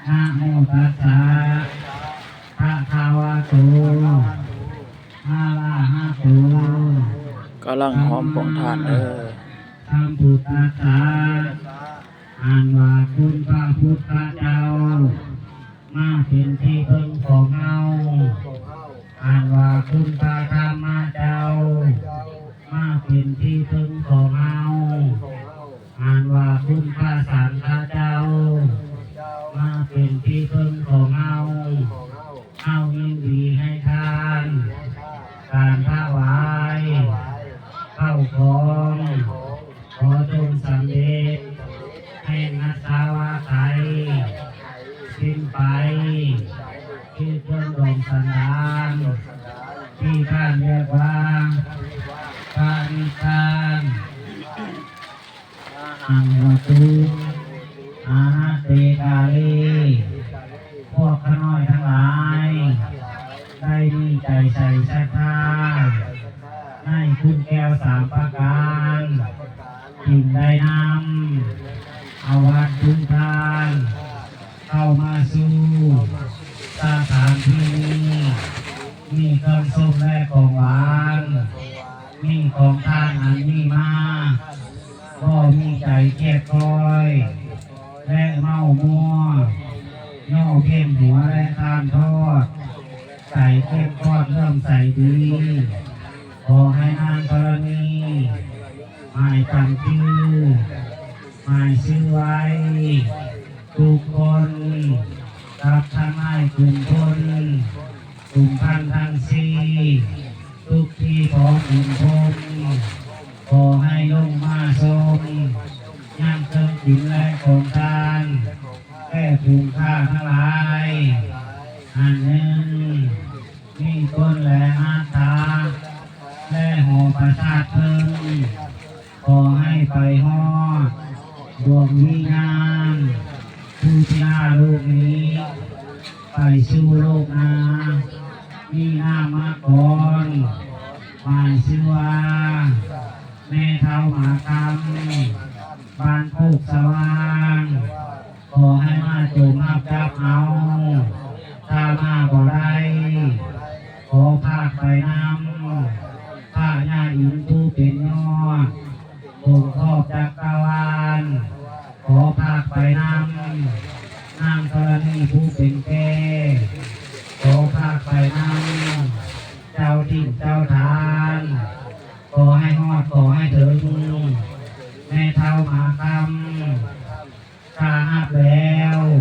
ນະໂມຕັດສະ ພະຄະວະໂຕ ອະລະຫະໂຕ ກຳລັງຫອມພວງທານເດີ້ ສຳພຸດທັດສະ ອັນວ່າຄຸນພະພຸດທະເຈົ້າ ມາເປັນທີ່ເພິ່ງຂອງເຮົາ ອັນວ່າຄຸນພະທຳມະເຈົ້າ ມາເປັນທີ່ເພິ່ງຂອງເຮົາ ອັນວ່າຄຸນພະສັງຄະເຈົ້າ ມາເປັນທີ່ເພິ່ງຂອງເຮົາ ເຮົາຍິນດີໃຫ້ທານ ການຖວາຍເຂົ້າຂອງ ຂໍຈົ່ງສຳເລັດ ແຫ່ງອັດສາວະໄຂ ເປັນໄປ ຄືເຄື່ອງດອງສັນດານ ທີ່ທ່ານຮຽກວ່າ ພະນິບພານ. ອະຫັງ ຫະຕຸ ອະຫັນເຕ ກາເລ ພວກຂ້ານ້ອຍທັງຫຼາຍ ໄດ້ມີໃຈໃສ່ສັດທາ ໃນຄຸນແກ້ວສາມປະການ ຈຶ່ງໄດ້ນຳເອົາວັດຖຸທານ ເຂົ້າມາສູ່ສະຖານທີ່ນີ້ ມີເຄື່ອງສົ້ມ ແລະ ຂອງຫວານ ມີຂອງທານອັນມີມາ ບໍ່ມີໃຈຄຽດຄ້ອຍ ແລະ ເມົາມົວ ຍໍ້ພຽງຫົວ ແລະ ທານທອດ ໃຈເຂັ້ມງວດເຫຼື້ອມໃສດີ ຂໍໃຫ້ນາງທໍລະນີ ໝາຍຈຳຊື່ ໝາຍຊື່ໄວ້ ທຸກຄົນ ກັບທັງນາຍຂຸນພົນ ຂຸນພັນທັງສີ່ ທຸກທີ່ຂອງຂຸນພົນ ຂໍໃຫ້ລົງມາຊົມ ຍັງເຄື່ອງກິນ ແລະ ຂອງທານ ແກ່ຝູງຂ້າທັງຫຼາຍ ອັນໜຶ່ງ ມີຕົ້ນ ແລະ ອັດຖະ ແລະ ຫໍປາສາດເພິ່ນ ຂໍໃຫ້ໄປຮອດ ດວງວິນຍານ ຜູ້ທີ່ລາໂລກນີ້ ໄປສູ່ໂລກໜ້າ ມີນາມະກອນ ໝາຍຊື່ວ່າ ແມ່ເຖົ້າໝາກຄຳ ບ້ານໂຄກສະຫວ່າງ ຂໍໃຫ້ມາຈົ່ມຮັບຈັບເອົາ ຖ້າມາບໍ່ໄດ້ ຂໍພາກໄປນຳ ພະຍາອິນຜູ້ເປັນຍອດ ຄົງຄອບຈັກກະວານ ຂໍພາກໄປນຳ ນາງທໍລະນີຜູ້ເປັນ